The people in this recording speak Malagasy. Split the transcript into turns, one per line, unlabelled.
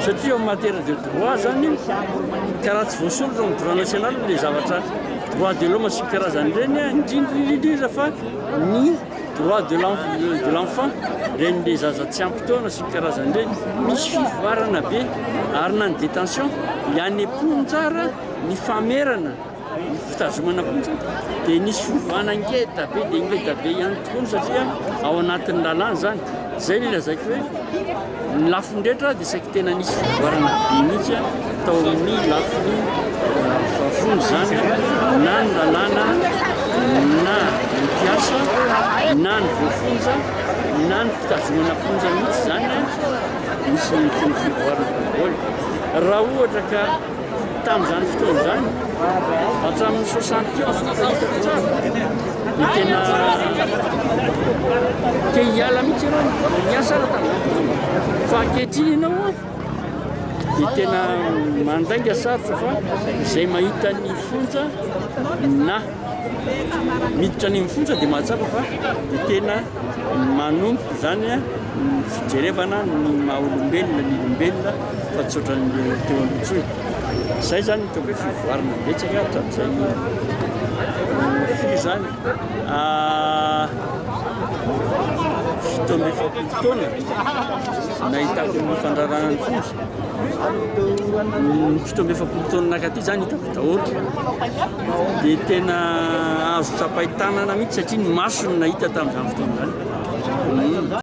Satria en matière de droit zany ka raha tsy voasoratra ao amin'ny droit national le zavatra droit de l'homme sy ny karazany ireny, indrindra indrindra fa ny droit de l'enfant, ireny le zaza tsy ampy taona sy ny karazany ireny, misy fivoarana be ary na ny détention, ny any am-ponja ara ny famerana. Ny fitazomana fonja dia nisy fiovana ngeda be dia ngeda be ihany tokoa satria ao anatin'ny lalàna izany. Izay no lazaiko hoe ny lafiny rehetra dia saiky tena nisy fivoarana be mihitsy tao amin'ny lafiny fonja izany na ny lalàna na ny mpiasa na ny voafonja na ny fitazomana fonja mihitsy izany nisy ny fivoarana daholo. Raha ohatra ka Tamin'izany fotoana izany, hatramin'ny 71 raha hitako tsara, dia tena te hiala mihitsy ianao niasa ara tamin'izany fotoana. Fa ankehitriny ianao an, dia tena mandainga sarotra fa izay mahita ny fonja na miditra any amin'ny fonja dia mahatsapa fa dia tena manomboka izany ny fijerevana ny maha olombelona ny olombelona fa tsy ohatran'ny teo aloha intsony. Izay izany no ataoko hoe fivoarana betsaka hatramin'izay firy izany 47 taona nahitako ny fandrarana ny fonja. Ny 47 taona nakaty izany hitako daholo. Dia tena azo tsapain-tanana mihitsy satria ny maso no nahita tamin'izany fotoana izany.